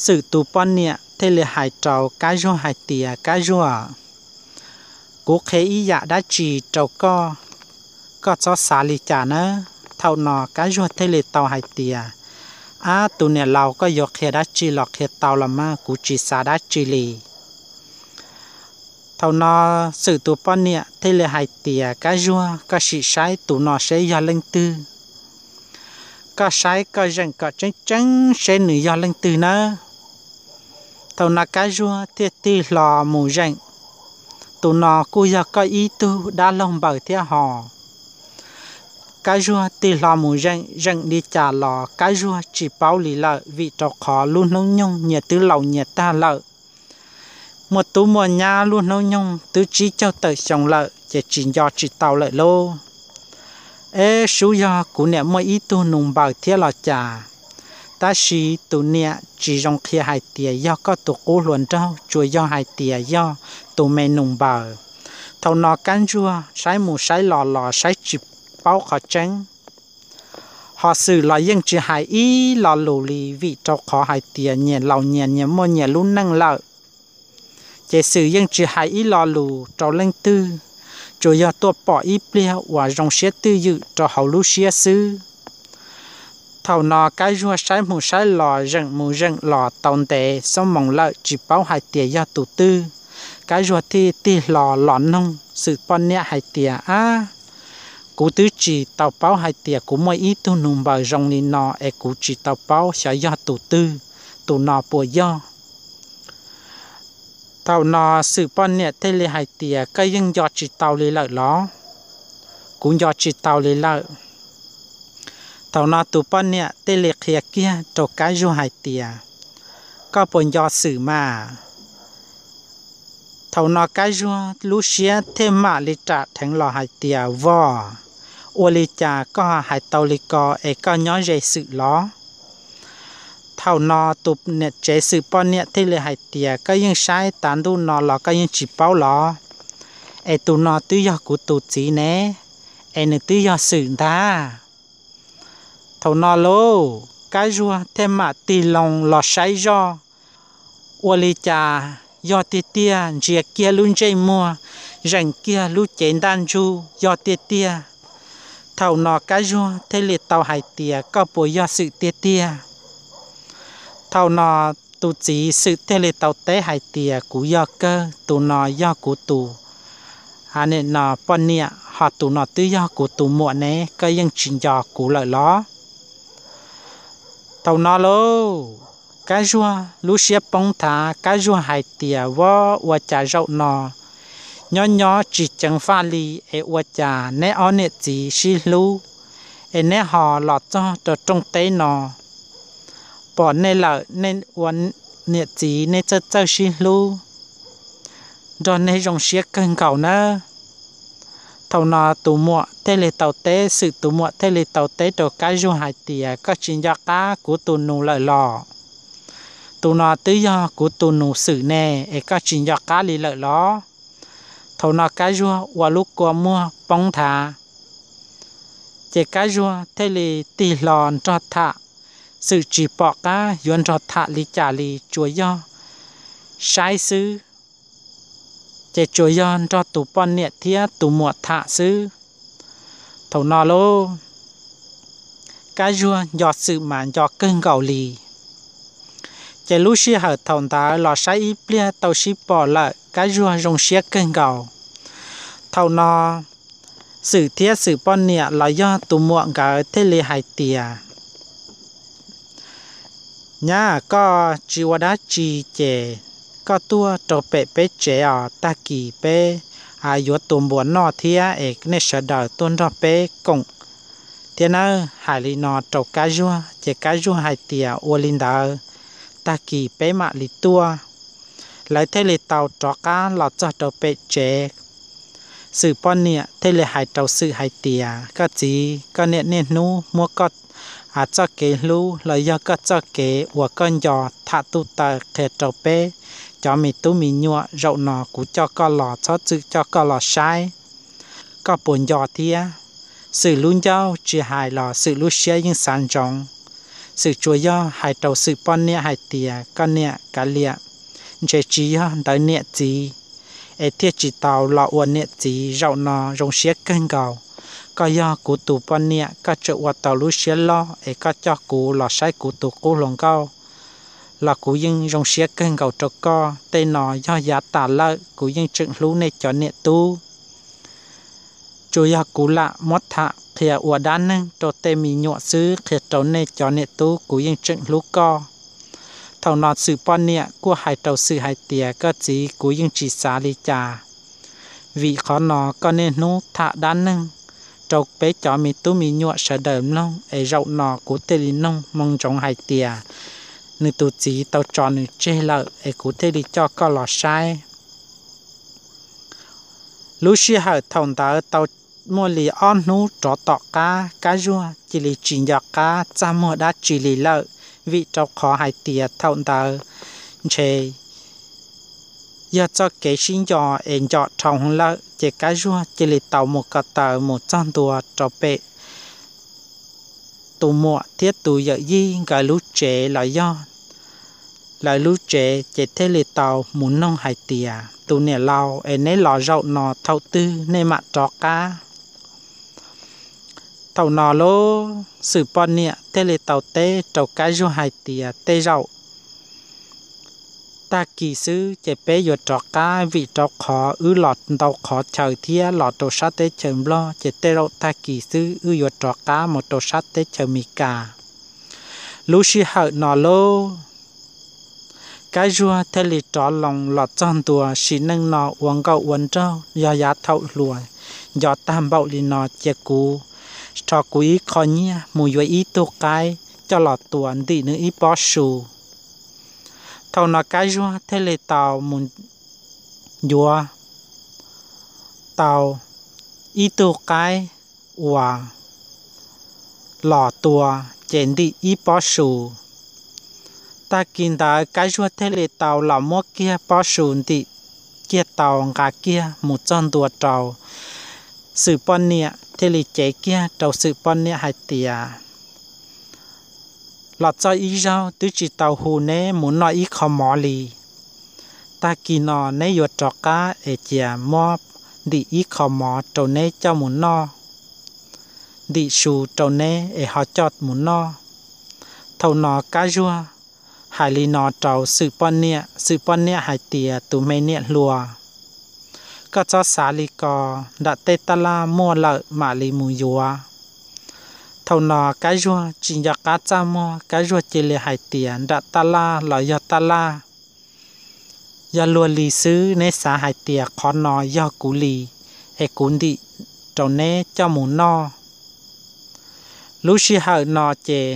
Xwm tus poj niam thiaj li hais rau Kab Zuag hais tias, Kab Zuag, kuv qhia ib yam dab tsi rau koj, koj txhob xav li cas nawb. Thaum no Kab Zuag thiaj li tau hais tias, Ab, tus niam laus, koj yuav qhia dab tsi los qhia tau los mas, kuv tsis xav dab tsi li. Thaum no Xwm tus poj niam thiaj li hais tias, Kab Zuag, koj sim saib tus no seb yog leej twg. Koj saib koj zeem kom tseeb tseeb seb nws yog leej twg nawb. Thaum no Kab Zuag thiaj tig hlo mus zeem. Tus no kuj yog koj ib tug dab laug npaws thiab hos. Kab Zuag tig hlo mus zeem, zeem li cas los Kab Zuag tsis paub li lawm, vim rau qhov lub hnub nyoog nyias twb laus nyias tag lawm. Muaj tub muaj nyab, lub hnub nyoog twb tsib caug tawm xyoo lawm ces tsis nco tsis tau lawm lauj. Eb, sub, yog kuv niam muaj ib tug nus npaws thiab los cas? Tab sis tus niam tsis zoo qhia hais tias yog koj tus qub hluas nraug, tsuas yog hais tias yog tus me nus npaws. Thaum no Kab Zuag saib mus saib los los saib tsis paub qhov tseeb. Ho Xwm los yeej tsis hais ib lo lus li, vim rau qhov hais tias nyias laus nyias, nyias muaj nyias lub neej lawm. Ces Xwm yeej tsis hais ib lo lus rau leej twg, tsuas yog tuaj pom ib pliag uas zoo siab twj ywm rau hauv lub siab xwb. Thaum no Kab Zuag saib mus saib los zeem mus zeem los tau ntev xuab moos lawm tsis paub hais tias yog tus twg. Kab Zuag thiaj tig hlo los noog Xwm poj niam hais tias, Ab, kuv twb tsis tau paub hais tias kuv muaj ib tug nus npaws zoo li no es kuv tsis tau paub xyov yog tus twg, tus no puas yog? Thaum no Xwm poj niam thiaj li hais tias, Koj yeej nco tsis tau li lawm los? Kuv nco tsis tau li lawm. Thaum no tus poj niam thiaj li qhia kiag rau Kab Zuag hais tias, Koj puas nco Xwm mas? Thaum no Kab Zuag lub siab thiaj mam li ram dheev los hais tias, Vos, ua li cas koj hais tau li ko es koj nyob ze Xwm los? Thaum no tus niam tsev Xwm poj niam thiaj li hais tias, Koj yeej saib tas ntuj no los koj yeej tsis paub los? Es tus no twb yog kuv tus txiv ne, es nws twb yog Xwm ntag. Thaum no lauj, Kab Zuag thiaj mam tig loo los saib zoj. Ua li cas yog tiag tiag, ntsia kiag lub ntsej muag, zeem kiag lub cev ntaj ntsug yog tiag tiag. Thaum no Kab Zuag thiaj li tau hais tias, Koj puas yog Xwm tiag tiag? Thaum no tus txiv Xwm thiaj li tau teb hais tias, Kuv yog kawg, tus no yog kuv tus, a, nim no poj niam, ho tus no twb yog kuv tus muam ne, koj yeej tsis nco kuv lawm los? Thaum no lauj, Kab Zuag lub siab poob thav, Kab Zuag hais tias, Vos, ua cas zaum no nyob nyob tsis ceev faj li es ua cas neb ob niam txiv sib hlub es neb ho los txog rau rooj teb no, pom nej lawm nej ua niam txiv nej txawj txawj sib hlub, nrog nej zoo siab kawg nkaus nawb. Thaum no tus muam thiaj li tau teb, Xwm tus muam thiaj li tau teb rau Kab Zuag hais tias, Koj tsis nco qab kuv tus nus lawm los? Tus no twb yog kuv tus nus Xwm ne, es koj tsis nco qab li lawm los? Thaum no Kab Zuag ua lub kua muag poob thav, ces Kab Zuag thiaj li tig hlo nrog tham. Xwm tsis pom qab yuav nrog tham li cas li, tsuas yog saib xwb, ces tsuas yog nrog tus poj niam thiab tus muam tham xwb. Thaum no lauj, Kab Zuag nco Xwm mas nco kawg nkaus li. Ces lub sij hawm thaum ntawd los saib ib pliag tau sib pom lawm, Kab Zuag zoo siab kawg nkaus. Thaum no Xwm thiab Xwm poj niam los yog tus muam nkawd thiaj li hais tias, Nyab, koj tsis ua dab tsi ces koj tuaj rau pem peb tsev os, tag kis peb yuav tua npua noj thiab es nej sawv daws tuaj nrog peb koom thiab nawb. Hais li no rau Kab Zuag ces Kab Zuag hais tias, Ua li ntawd, tag kis peb mam li tuaj. Lawv thiaj li tau rov qab los txog rau pem tsev. Xwm poj niam thiaj li hais rau Xwm hais tias, Koj txiv, koj niam niaj hnub muab koj txoj kev hlub los yog koj txoj kev uas koj nco tham tuj taw qhia rau peb cov me tub me nyuam, zaum no kuv coj koj los txhob txwm coj koj los saib, koj puas nco thiab? Xwm lub ncauj tsis hais los Xwm lub siab yeej xav ntsoov. Xwm tsuas yog hais rau Xwm poj niam hais tias, Koj niam, kav liam, ntshe tsis yog ntawd niam txiv es thiaj tsis tau los ua niam txiv, zaum no zoo siab kawg nkaus. Koj yog kuv tus poj niam, koj tseem ua tau lub siab loj es koj coj kuv los saib kuv tus qub hluas nkauj los kuv yeej zoo siab kawg nkaus rau koj. Tej no yog yav tas lawm, kuv yeej tseem hlub nej cov niam tub. Tsuas yog kuv lam muab tham qhia ua dab neeg rau tej me nyuam xwb, qhia rau nej cov niam tub kuv yeej tseem hlub koj. Thaum no Xwm poj niam kuj hais rau Xwm hais tias, Koj txiv, kuv yeej tsis xav li cas, vim qhov no koj niaj hnub tham dab neeg rau peb cov me tub me nyuam sawv daws mloog, es zaum no kuv thiaj li noog moo ntsoov hais tias nws tus txiv tau tso nws tseg lawm, es kuv thiaj li coj koj los saib. Lub sij hawm thaum ntawd tau muaj li ob hnub rov tom qab, Kab Zuag cia li tsis nco qab txaj muag dab tsi li lawm, vim rau qhov hais tias thaum ntawd ntshe yog txoj kev sib nco es nco dhau lawm, ces Kab Zuag cia li tau mus ko taw mus txog ntua rau pem tus muam thiab tus yawm yij nkawd lub tsev los yog lawv lub tsev, ces thiaj li tau mus noog hais tias, Tus niam laus, es neb los zaum no thaum twg nej mam rov qab? Thaum no lub Xwm poj niam thiaj li tau teb rau Kab Zuag hais tias, Tej zaum tag kis xwb ces peb yuav rov qab, vim rau qhov wb los ntau qhov chaw thiab los rau sab teb chaws Nplog, ces tej zaum tag kis xwb wb yuav rov qab mus rau sab teb chaws Amelikas. Lub sij hawm no lub Kab Zuag thiaj li rov loo los txog ntua, sim neej no ua nkauj ua nraug yog yav thaum hluas, nco tag npaum li no, cia kuv rho kuv ib qho nyiaj mus yuav ib tug qaib coj los tua ntim nws ib pob su. Thaum no Kab Zuag thiaj li tau mus yuav tau ib tug qaib uas los tua, ces ntim ib pob su. Tag kis ntawd Kab Zuag thiaj li tau los muab kiag pob su ntim kiag tau, nqa kiag mus txog ntua rau Xwm poj niam, thiaj li cev kiag rau Xwm poj niam hais tias, Los txog ib zaug twb tsis tau hu neb mus noj ib qho mov li. Tag kis no neb yuav rov qab es cia muab ntim ib qho mov rau neb coj mus noj, ntim su rau neb es ho coj mus noj. Thaum no Kab Zuag hais li no rau Xwm poj niam, Xwm poj niam hais tias, Tus me niam hluas, koj txhob xav li ko, nram tej taj laj muaj lawm mam li mus yuav. Thaum no Kab Zuag tsis nco qab txaj muag, Kab Zuag cia li hais tias, Nram taj laj los yog taj laj, yog luag li xwb, neb xav hais tias qhov no yog kuv li, es kuv ntim rau neb coj mus noj. Lub sij hawm no ces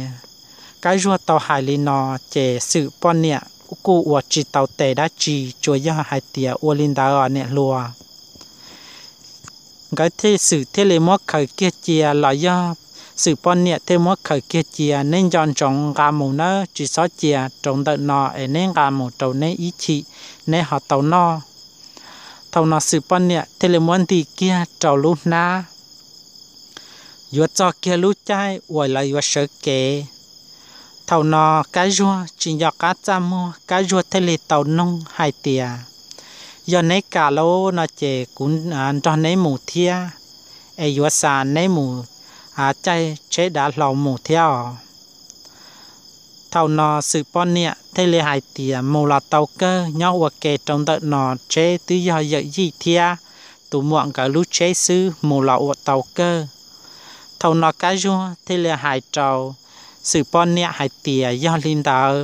Kab Zuag tau hais li no, ces Xwm poj niam kuj ua tsis tau tes dab tsi, tsuas yog hais tias, Ua li ntawd os niam hluas. Nkawd thiaj, Xwm thiaj li muab khaws kiag cia los yog Xwm poj niam thiaj muab khaws kiag cia, Neb nco ntsoov nqa mus nawb, tsis txhob cia rau ntawm no es neb nqa mus rau neb ib chim neb ho tau noj. Thaum no Xwm poj niam thiaj li muab ntim kiag rau lub hnab, yuav txog kiag lub caij uas lawv yuav sawv kev. Thaum no Kab Zuag tsis nco qab txaj muag, Kab Zuag thiaj li tau noog hais tias, Yog neb kam lawm no ces kuv nrog neb mus thiab, es yuav xa neb mus caij tsheb dav hlau mus thiab os. Thaum no Xwm poj niam thiaj li hais tias, Mus los tau kawg, nyob ua ke rau ntawm no, tsheb twb yog yawm yij thiab tus muam nkawd lub tsheb xwb, mus los ua tau kawg. Thaum no Kab Zuag thiaj li hais rau Xwm poj niam hais tias, Yog li ntawd,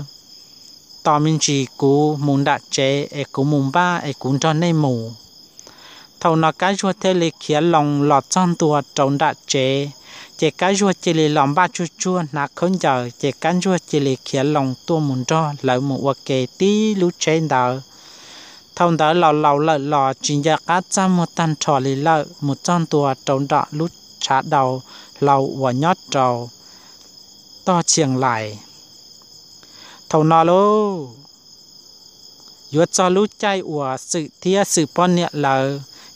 tos me ntsis kuv mus nram tsev es kuv mus npaj es kuv nrog nej mus. Thaum no Kab Zuag thiaj li khiav loo los txog ntua rau nram tsev, ces Kab Zuag cia li los npaj tsuag tsuag hnav khaub ncaws, ces Kab Zuag cia li khiav loo tuaj mus nrog lawv mus ua ke tib lub tsheb ntawd. Thaum ntawd laus laus lawm los tsis nco qab txaj muag tag nrho li lawm, mus txog ntua rau nram lub tshav dav hlau uas nyob rau tog Chiang Lais. Thaum no lauj, yuav txog lub caij uas Xwm thiab Xwm poj niam lawv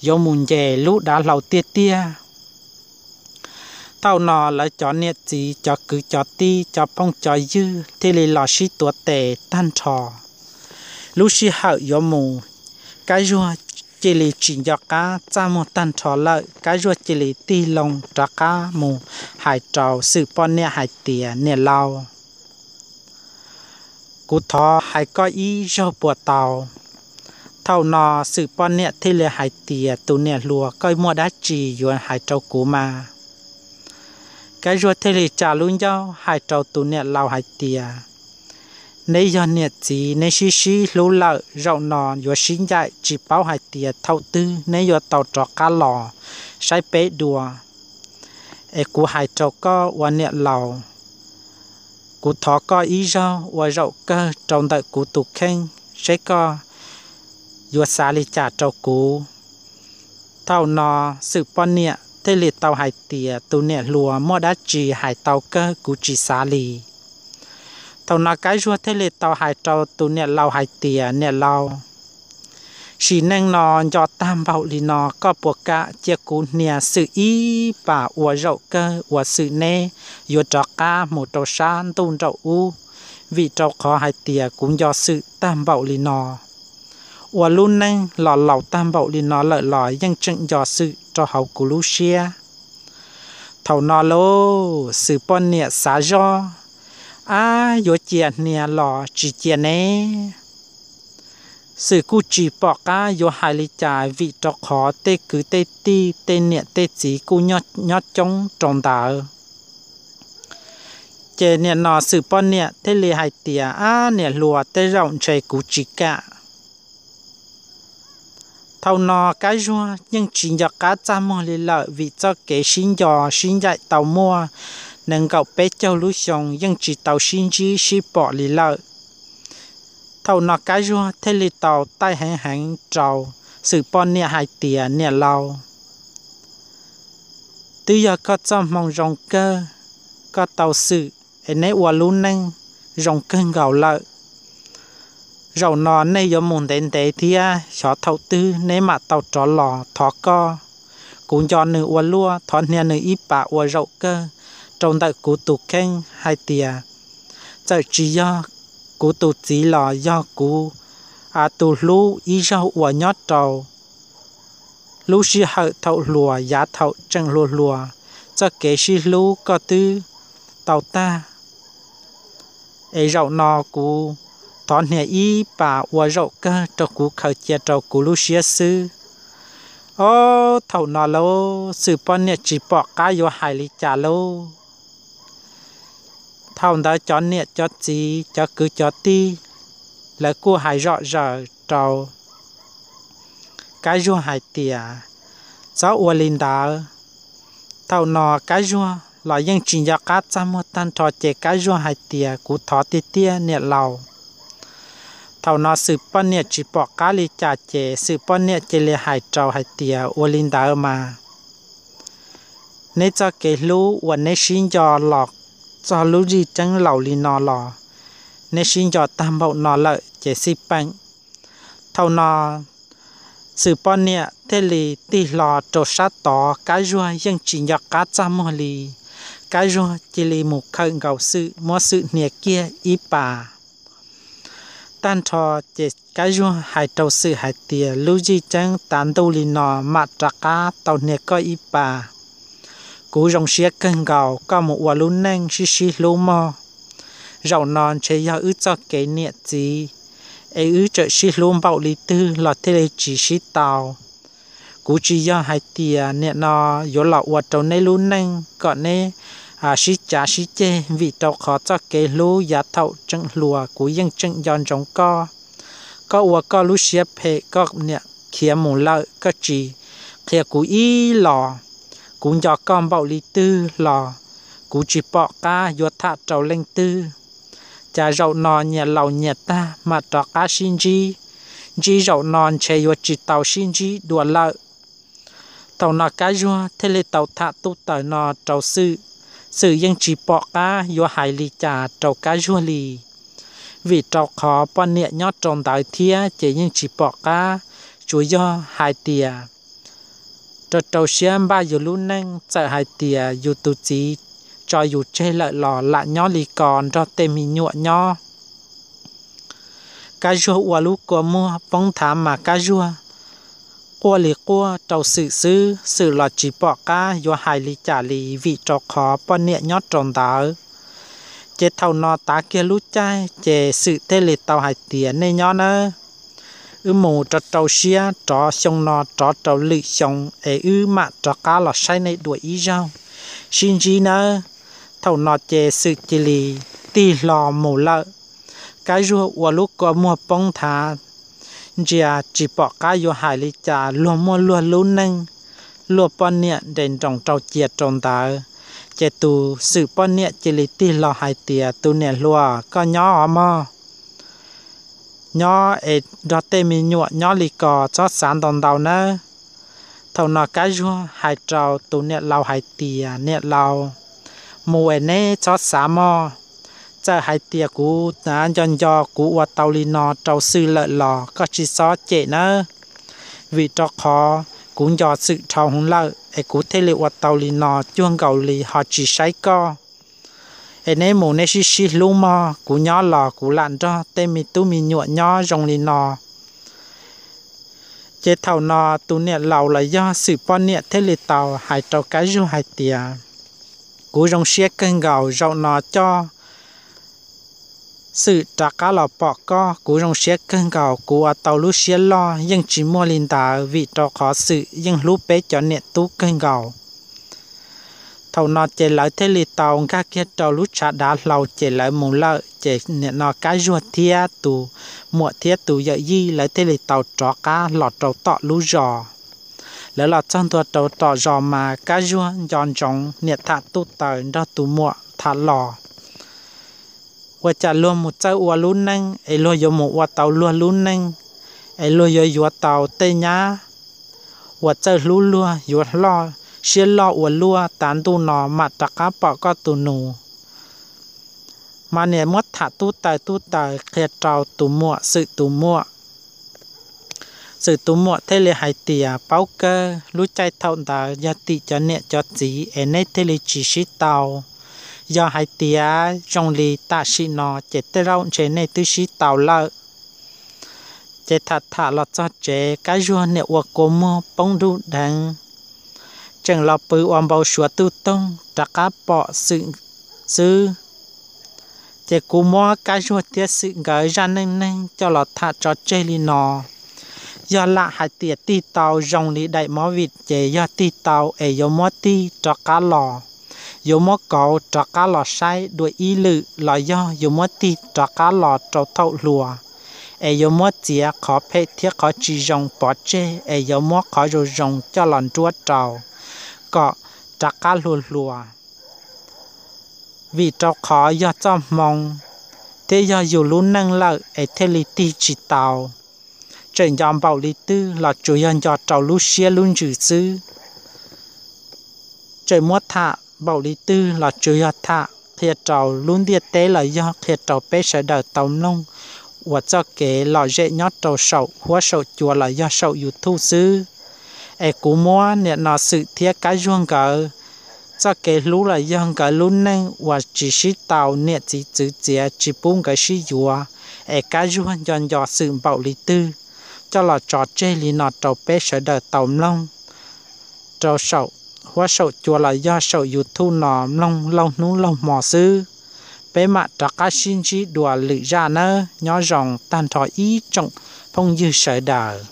yuav mus nce lub dav hlau tiag tiag. Thaum no lawv cov niam txiv, cov kwv cov tij, cov phooj cov ywg thiaj li los sib tuav tes tag nrho. Lub sij hawm yuav mus, Kab Zuag cia li tsis nco qab txaj muag tag nrho lawm, Kab Zuag cia li tig loo rov qab mus hais rau Xwm poj niam hais tias, Niam laus, kuv thov hais koj ib zaug puas tau? Thaum no Xwm poj niam thiaj li hais tias, Tus niam hluas, koj muaj dab tsi yuav hais rau kuv mas? Kab Zuag thiaj li tsa lub ncauj hais rau tus niam laus hais tias, Neb yog niam txiv, neb sib sib hlub lawm, zaum no yuav sib ncaim, tsis paub hais tias thaum twg neb yuav tau rov qab los saib peb dua. Es kuv hais rau koj ua niam laus, kuv thov koj ib zaug ua zaum kawg rau ntawm kuv tus kheej, seb koj yuav xav li cas rau kuv. Thaum no Xwm poj niam thiaj li tau hais tias, Tus niam hluas, muaj dab tsi hais tau kawg, kuv tsis xav li. Thaum no Kab Zuag thiaj li tau hais rau tus niam laus hais tias, Niam laus, sim neej no nco tag npaum li no, koj puas kam cia kuv hnia Xwm ib pas ua zaum kawg uas Xwm neb yuav rov qab mus rau sab ntuj nraum ub, vim rau qhov hais tias kuv nco Xwm tag npaum li no. Ua lub neej los laus tag npaum li no lawm los yeej tseem nco Xwm rau hauv kuv lub siab. Thaum no lauj, Xwm poj niam xav zoj, ab, yuav cia hnia los tsis cia ne? Xwm kuj tsis pom qab yuav hais li cas vim rau qhov tej kwv tej tij tej niam tej txiv kuj nyob coob rau ntawd. Ces niam no Xwm poj niam thiaj li hais tias, ab, niam hluas, tej zaum ntshe kuv tsis kam. Thaum no Kab Zuag yeej tsis nco qab txaj muag li lawm vim txoj kev sib nco sib ncaim tau muaj nees nkaum peb caug lub xyoo yeej tsis tau sib ntsib sib pom li lawm. Thaum no Kab Zuag thiaj li tau taij heev heev rau Xwm poj niam hais tias, niam laus, twb yog koj txoj hmoo zoo kawg, koj tau Xwm es neb ua lub neej zoo kawg nkaus lawm. Zaum no nej yuav mus ntev ntev thiab xyov thaum twg neb mam tau rov los, thov koj. Kuv nco nws ua luaj, thov hnia nws ib pas ua zaum kawg rau ntawm kuv tus kheej hais tias, txawm tsis yog kuv tus txiv los yog kuv tus hlub ib zaug uas nyob rau lub sij hawm thaum hluas yav thaum tseem hluas hluas, txoj kev sib hlub koj twb tau tag. Es zaum no kuv thov hnia ib pas ua zaum kawg rau kuv khaws cia rau kuv lub siab xwb. Ob, thaum no lauj, Xwm poj niam tsis pom qab yuav hais li cas lauj. Thaum ntawd cov niam cov txiv cov kwv cov tij lawv kuj hais zom zaws rau Kab Zuag hais tias, txhob ua li ntawd. Thaum no Kab Zuag los yeej tsis nco qab txaj muag tag nrho ces Kab Zuag hais tias, kuv thov tiag tiag niam laus. Thaum no Xwm poj niam tsis pom qab li cas ces Xwm poj niam cia li hais rau hais tias, ua li ntawd mas neb txoj kev hlub uas neb sib nco los txog lub zim teeb laus li no los neb sib nco tag npaum no lawm ces xij peem. Thaum no Xwm poj niam thiaj li tig hlo rau sab tod, Kab Zuag yeej tsis nco qab txaj muag li. Kab Zuag cia li mus khawm nkaus Xwm, muab Xwm hnia kiag ib pas. Tag nrho ces Kab Zuag hais rau Xwm hais tias, lub zim teeb tav ntuj li no mam rov qab tau hnia koj ib pas. Kuv zoo siab kawg nkaus, koj mus ua lub neej sib sib hlub mog. Zaum no ntshe yog wb txoj kev niam txiv, es wb txawm sib hlub npaum li twg los thiaj li tsis sib tau. Kuv tsis yog hais tias nim no yuav los ua rau neb lub neej kom neb sib cav sib ceg, vim rau qhov txoj kev hlub yav thaum tseem hluas kuv yeej tseem nco ntsoov koj. Koj ua koj lub siab phem, koj niam khiav mus lawm koj tsis qhia kuv ib los. Kuv nco koj npaum li twg los kuv tsis pom qab yuav tham rau leej twg. Cas zaum no nyias laus nyias tag mam rov qab sib ntsib, ntsib zaum no ntshe yuav tsis tau sib ntsib dua lawm. Thaum no Kab Zuag thiaj li tau tham tuj tawm no rau Xwm. Xwm yeej tsis pom qab yuav hais li cas rau Kab Zuag li, vim rau qhov poj niam nyob rau ntawd thiab ces yeej tsis pom qab. Tsuas yog hais tias rau rau siab npaj yus lub neej, txawm hais tias yus tus txiv tso yus tseg lawm los lam nyob li ko nrog tej me nyuam nyob. Kab Zuag ua lub kua muag poob nthav mas Kab Zuag quaj li quaj rau Xwm xwb, Xwm los tsis pom qab yuav hais li cas li vim rau qhov poj niam nyob rau ntawd. Ces thaum no tav kiag lub caij ces Xwm thiaj li tau hais tias, nej nyob nawb, wb mus rau rau siab, rov xyoo no rov rau lwm xyoo es wb mam rov qab los saib nej dua ib zaug. Sib ntsib nawb. Thaum no ces Xwm cia li tig hlo mus lawm. Kab Zuag ua lub kua muag poob nthav, ntsia tsis pom qab yuav hais li cas, luag muaj luag lub neej, luag poj niam nres nroos rau cia rau ntawd. Ces tus Xwm poj niam cia li tig hlo hais tias, tus niam hluas, koj nyob os mog. Nyob es nrog tej me nyuam nyob li ko, txhob xav ntau ntau nawb. Thaum no Kab Zuag hais rau tus niam laus hais tias, niam laus, mus es neb txhob xav mog. Txawm hais tias kuv nco nco kuv ua tau li no rau Xwm lawm los koj tsis txhob cem nawb, vim rau qhov kuv nco Xwm dhau heev lawm es kuv thiaj li ua tau li no cuag nkaus li ho tsis saib koj. Es neb mus neb sib sib hlub mog, kuv nyob los kuv lam nrog tej me tub me nyuam nyob zoo li no. Ces thaum no tus niam laus los yog Xwm poj niam thiaj li tau hais rau Kab Zuag hais tias, Kuv zoo siab kawg nkaus zaum no coj Xwm rov qab los pom koj, kuv zoo siab kawg nkaus, kuv ua tau lub siab loj, yeej tsis muaj li ntawd vim rau qhov Xwm yeej hlub peb cov niam tub kawg nkaus. Thaum no ces lawv thiaj li tau nkag kiag rau lub tshav dav hlau ces lawv mus lawm. Ces nim no Kab Zuag thiab tus muam thiab tus yawm yij lawv thiaj li tau rov qab los rau tom lub zos. Lawv los txog ntua rau tom zos mas Kab Zuag nco ntsoov niam tham tuj taws nrog tus muam tham los, ua cas luag mus txawj ua lub neej es luag yuav mus ua tau luag lub neej, es luag yuav yuav tau tej nyab uas txawj hlub luag yuav siab loj ua luaj, tav ntuj no mam rov qab pom koj tus nus. Mas niam muab tham tuj taws tuj taws qhia rau tus muam, Xwm tus muam. Xwm tus muam thiaj li hais tias, paub kawg, lub caij thaum ntawd yog tim cov niam cov txiv es neb thiaj li tsis sib tau. Yog hais tias zoo li tam sim no ces tej zaum ntshe nej twb sib tau lawm. Ces tham tham los txog tsev, Kab Zuag niam ua kua muag poob nruj dheev, tseem los pw ua npau suav tuj toog rov qab pom Xwm xwb. Ces kuv muab Kab Zuag thiab Xwm nkawd zaj neej neeg coj los tham tso tseg li no. Yog lam hais tias tig tau zoo li daim movie ces yog tig tau es yuav muab tig rov qab los, yuav muab kauv rov qab los saib dua ib lwm los yog yuav muab tig rov qab los rau thaum hluas, es yuav muab txiav qhov phem thiab qhov tsis zoo pov tseg es yuav muab qhov zoo zoo coj los nruab rau kom rov qab hluas hluas. Vim rau qhov yog txoj hmoo thiab yog yus lub neej lawm es thiaj li tig tsis tau. Tseem nco npaum li twg los tsuas yog nco rau lub siab lub ntsws xwb. Tseem muab tham npaum li twg los tsuas yog tham qhia rau lub ntiaj teb los yog qhia rau peb sawv daws tau mloog uas txoj kev lom zem nyob rau saum huab saum cua los yog saum YouTube xwb. Es kuv muab nim no Xwm thiab Kab Zuag nkawd txoj kev hlub los yog nkawd lub neej uas tsis sib tau, niam txiv txwv txiav tsis pub nkawd sib yuav, es Kab Zuag nco nco Xwm npaum li twg, coj los tso tseg li no rau peb sawv daws tau mloog rau saum huab saum cua los yog saum YouTube no mloog laug hnub laug hmo xwb. Peb mam rov qab sib ntsib dua lwm zaj nawb. Nyob zoo tag nrho ib tsoom phooj ywg sawv daws.